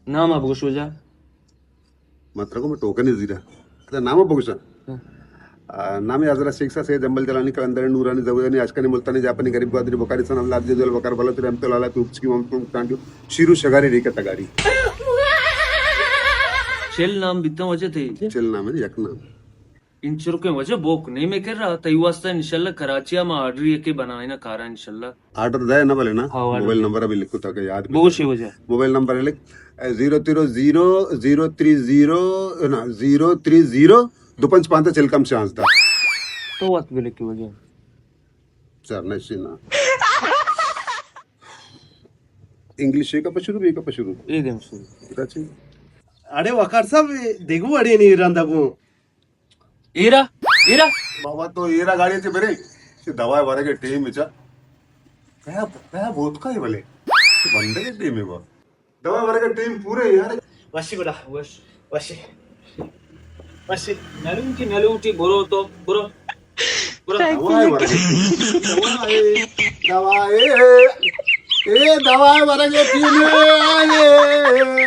نام ءَ بگوش واجہ۔ من ترا گوں ٹوکنے زیرا۔ ادا نام ءَ بگوشاں۔ ہاں۔ آ، نام حضرت شیخ سا سید جمبل جلانی قلندر نورانی زہورانی عاشقانی ملتانی جاپانی غریب گوادری بخاری سن اللہ عبد الجلیل وقار بلوچ رحمت اللہ علیہ توپچکی محمد ٹانڈیو شیرو شگاری ریکا تگاری۔ چل نام بیتاں واجہ تئی؟ چل نام ہے، یک نام۔ انچو کہ واجہ بوک نیمے کر رہا، تئی واسطہ انشاءاللہ کراچی ءَ ما آرڈر یکے بنائیناں کاراں انشاءاللہ۔ آرڈر دے نہ بلے نا؟ ہاں، آرڈر موبائل دے۔ نمبر ابھی لکھو تاکہ یاد بگوشے واجہ۔ موبائل نمبر لکھ، اے، زیرو تیرو زیرو، زیرو تری زیرو، نا، زیرو تری زیرو، دو پنچ پانچ چلکم شانزدہ۔ تو وقت بھی لکھے واجہ۔ سر نشی نا۔ انگلش کا پشرو، بی کا پشرو۔ اے دیم شروع۔ اچھا۔ اڑے وقار صاحب، دیگو اڑے نہیں رندا گو۔ ایرا، ایرا۔ بابا تو ایرا گاڑی سے برے۔ سے دوا ورگے ٹیم بچا۔ کیا، کیا بوت کا ہے بلے؟ بندے ٹیم ہے با۔ دوا ورگے ٹیم پورے یار۔ وشی گڑا۔ وش۔ وشی۔ وشی۔ نلوٹی، نلوٹی، برو تو، برو۔ برو۔ دوا ورگے۔ دوا ہے، دوا ہے۔ اے دوا ورگے ٹیم ہے۔